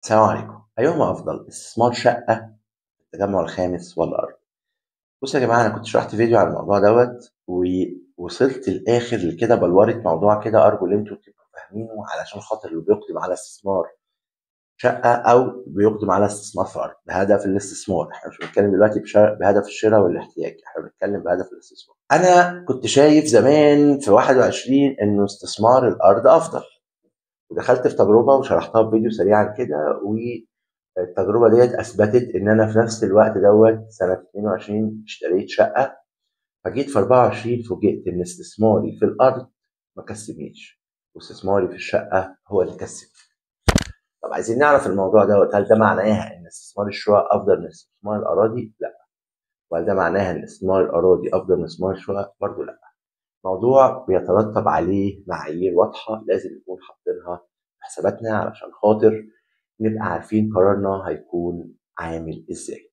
السلام عليكم. أيهما أفضل، استثمار شقة في التجمع الخامس ولا أرض؟ بصوا يا جماعة، أنا كنت شرحت فيديو على الموضوع دوت ووصلت لآخر كده بلورة موضوع كده، أرجو إن أنتوا تبقوا فاهمينه علشان خاطر اللي بيقدم على استثمار شقة أو بيقدم على استثمار في أرض بهدف الاستثمار. إحنا مش بنتكلم دلوقتي بهدف الشراء والاحتياج، إحنا بنتكلم بهدف الاستثمار. أنا كنت شايف زمان في 21 إنه استثمار الأرض أفضل، ودخلت في تجربة وشرحتها في فيديو سريعا كده، والتجربة ديت أثبتت إن أنا في نفس الوقت دوت سنة 22 اشتريت شقة، فجيت في 24 فوجئت إن استثماري في الأرض ما كسبنيش واستثماري في الشقة هو اللي كسبني. طب عايزين نعرف الموضوع دوت، هل ده معناها إن استثمار الشقق أفضل من استثمار الأراضي؟ لا. وهل ده معناها إن استثمار الأراضي أفضل من استثمار الشقق؟ برضه لا. موضوع بيترتب عليه معايير واضحة لازم نكون حاطينها في حساباتنا علشان خاطر نبقى عارفين قرارنا هيكون عامل ازاي.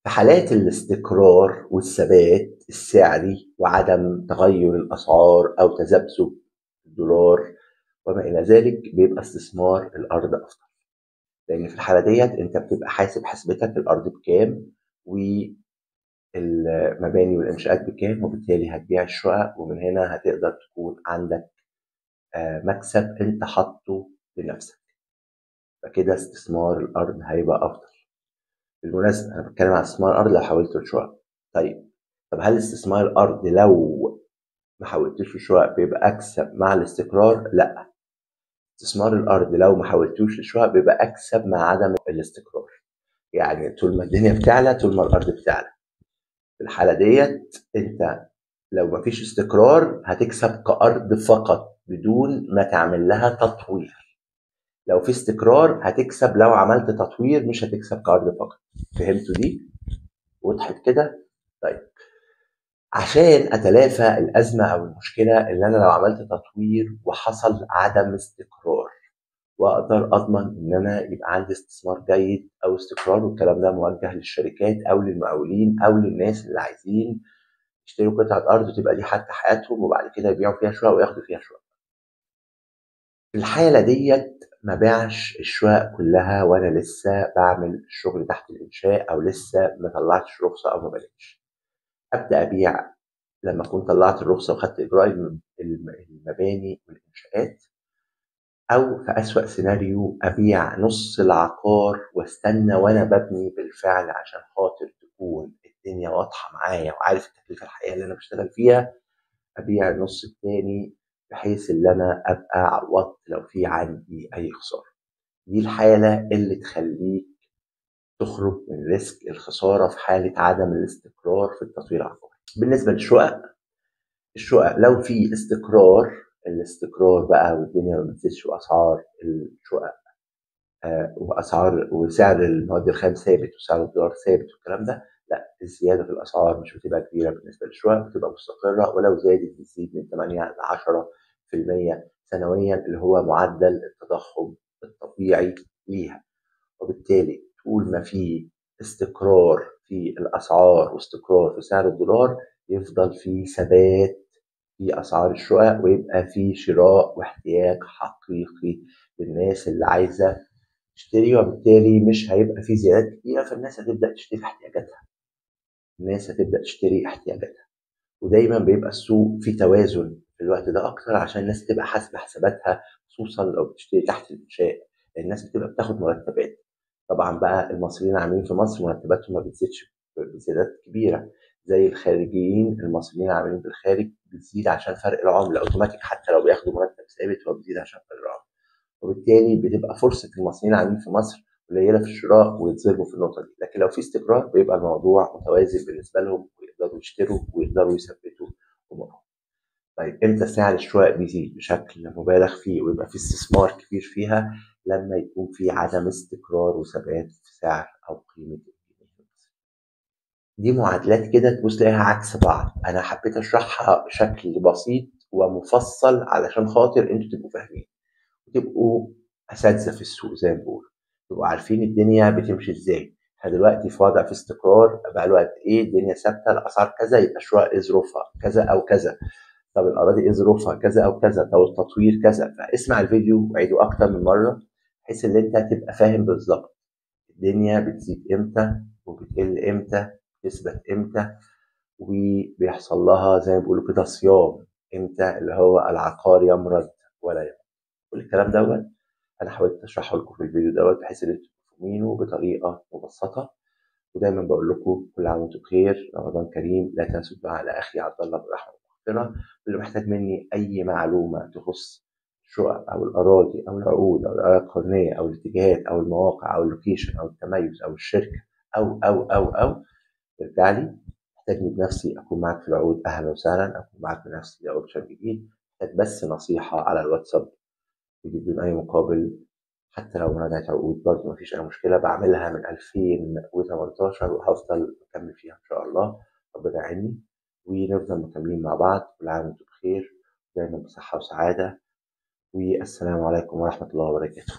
في حالات الاستقرار والثبات السعري وعدم تغير الأسعار أو تذبذب الدولار وما إلى ذلك، بيبقى استثمار الأرض أفضل، لأن في الحالة ديت أنت بتبقى حاسب حسبتك الأرض بكام والمباني والإنشاءات بكام، وبالتالي هتبيع الشقق، ومن هنا هتقدر تكون عندك مكسب أنت حاطه لنفسك. فكده استثمار الأرض هيبقى أفضل. بالمناسبة أنا بتكلم عن استثمار الأرض لو حولته لشقق. طيب هل استثمار الأرض لو ما حولتوش لشقق بيبقى أكسب مع الاستقرار؟ لا، استثمار الأرض لو ما حولتوش لشقق بيبقى أكسب مع عدم الاستقرار. يعني طول ما الدنيا بتعلى طول ما الأرض بتعلى. في الحالة ديت أنت لو ما فيش استقرار هتكسب كأرض فقط بدون ما تعمل لها تطوير. لو في استقرار هتكسب لو عملت تطوير، مش هتكسب كأرض فقط. فهمتوا دي؟ وضحت كده؟ طيب عشان أتلافى الأزمة أو المشكلة اللي أنا لو عملت تطوير وحصل عدم استقرار، وأقدر أضمن إن أنا يبقى عندي استثمار جيد أو استقرار، والكلام ده موجه للشركات أو للمقاولين أو للناس اللي عايزين يشتروا قطعة أرض وتبقى دي حتى حياتهم وبعد كده يبيعوا فيها شقق وياخدوا فيها شقق. في الحالة ديت ما بيعش الشقق كلها وأنا لسه بعمل الشغل تحت الإنشاء أو لسه ما طلعتش رخصة أو ما بنيتش. أبدأ أبيع لما أكون طلعت الرخصة وخدت إجراء المباني والإنشاءات، أو في أسوأ سيناريو أبيع نص العقار واستنى وأنا ببني بالفعل عشان خاطر تكون الدنيا واضحة معايا وعارف التكلفة الحقيقية اللي أنا بشتغل فيها. أبيع النص التاني بحيث إن أنا أبقى عوضت لو في عندي أي خسارة. دي الحالة اللي تخليك تخرج من risk الخسارة في حالة عدم الاستقرار في التطوير العقاري. بالنسبة للشقق، الشقق لو في استقرار، الاستقرار بقى والدنيا ما بتزيدش واسعار الشقق واسعار وسعر المواد الخام ثابت وسعر الدولار ثابت والكلام ده، لا، الزيادة في الاسعار مش بتبقى كبيرة بالنسبة للشقق، بتبقى مستقره، ولو زادت بتزيد من 8 ل 10% سنويا اللي هو معدل التضخم الطبيعي ليها. وبالتالي طول ما في استقرار في الاسعار واستقرار في سعر الدولار يفضل في ثبات في اسعار الشقق، ويبقى في شراء واحتياج حقيقي للناس اللي عايزه تشتري، وبالتالي مش هيبقى في زيادات كتيرة، فالناس هتبدا تشتري احتياجاتها. الناس هتبدا تشتري احتياجاتها، ودايما بيبقى السوق في توازن في الوقت ده اكتر عشان الناس تبقى حاسبه حساباتها، خصوصا لو بتشتري تحت الانشاء الناس بتبقى بتاخد مرتبات. طبعا بقى المصريين عاملين في مصر مرتباتهم ما بتزيدش بزيادات كبيرة زي الخارجيين، المصريين عاملين في الخارج بتزيد عشان فرق العملة اوتوماتيك، حتى لو بياخدوا مرتب ثابت هو بيزيد عشان فرق العملة، وبالتالي بتبقى فرصة المصريين عاملين في مصر قليله في الشراء ويتظلموا في النقطة دي. لكن لو في استقرار بيبقى الموضوع متوازن بالنسبة لهم، ويقدروا يشتروا ويقدروا يثبتوا امورهم. طيب امتى سعر الشقق بيزيد بشكل مبالغ فيه ويبقى في استثمار كبير فيها؟ لما يكون في عدم استقرار وثبات في سعر او قيمة الجنيه. دي معادلات كده تبص تلاقيها عكس بعض، انا حبيت اشرحها بشكل بسيط ومفصل علشان خاطر انتوا تبقوا فاهمين وتبقوا اساتذة في السوق زي ما بيقولوا، تبقوا عارفين الدنيا بتمشي ازاي. احنا دلوقتي في وضع في استقرار بقى له قد ايه، الدنيا ثابتة، الاسعار كذا، يبقى الشقق ايه ظروفها كذا او كذا، طب الاراضي ايه ظروفها كذا او كذا، طب التطوير كذا. فاسمع الفيديو وعيده اكتر من مرة بحيث ان انت تبقى فاهم بالظبط الدنيا بتزيد امتى وبتقل امتى، بتثبت امتى، وبيحصل لها زي ما بيقولوا كده صيام امتى، اللي هو العقار يمرض ولا يمرض. كل الكلام دوت انا حاولت اشرحه لكم في الفيديو دوت بحيث ان انتوا تفهمينه بطريقة مبسطة. ودايما بقول لكم كل عام وانتم بخير، رمضان كريم. لا تنسوا الدعاء على اخي عبد الله بالرحمة والمغفرة. واللي محتاج مني اي معلومة تخص الشقق او الاراضي او العقود او الاراضي القانونية او الاتجاهات او المواقع او ال location او التميز او الشركة او او او او ارجع لي. محتاجني بنفسي اكون معاك في العقود، اهلا وسهلا، اكون معاك بنفسي، ده option جديد. محتاج بس نصيحة على الواتساب بدون اي مقابل، حتى لو مراجعة عقود برضه مفيش أي مشكلة، بعملها من 2018 وهفضل مكمل فيها إن شاء الله، ربنا يعيني ونفضل مكملين مع بعض. كل عام وأنتم بخير، دايما بصحة وسعادة، والسلام عليكم ورحمة الله وبركاته.